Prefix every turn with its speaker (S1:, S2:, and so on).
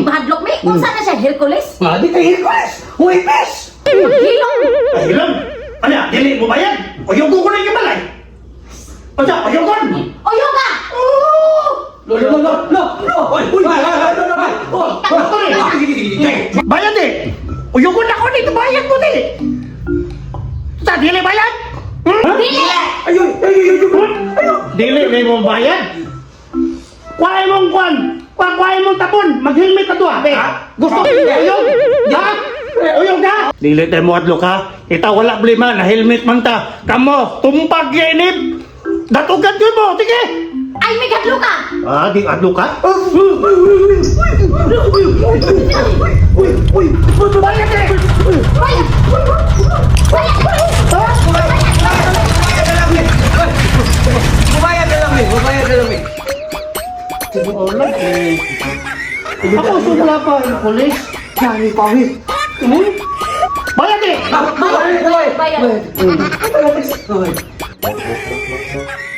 S1: May mahadlok mi. Unsa na siya, Hercules?
S2: Ah, di kay Hercules. Huwebes.
S1: Hilom.
S3: Ay, hilom. Ano, dili mo bayad? Uyugo ko na yung balay. Unsa, uyugon?
S1: Uyuga.
S2: Lo, lo, lo, lo, lo. Oy, uy, ay, ay, ay, ay, oh,
S3: Eh, bayad eh. Uyugon ako dito, bayad mo di. Sa dili bayad? Hmm?
S1: Dili.
S2: Ay, ay, ay, ay, ay, ay.
S3: Dili may mong bayad. Kuhay mong kwan. Kuhay mong tapon. Mag-helmet ka to ha. Gusto ko uyog. Ha? Uyog ka? Dili tayo mo adlo ka. Ita wala blema na helmet man ta. Kamo, tumpag inip. Datugan yun mo. Sige.
S1: Ay, may hadlok ka.
S3: Ah, di adlo ka?
S2: Uy, uy,
S3: Bayad eh.
S1: Bayad. Bayad.
S2: Bumayad na lang eh, bumayad na lang eh.
S3: Ako sumla pa yung pulis.
S2: Dami pa eh.
S3: Bayad eh.
S2: Bayad, bayad,
S1: Bayad.
S2: bayad. Bayad.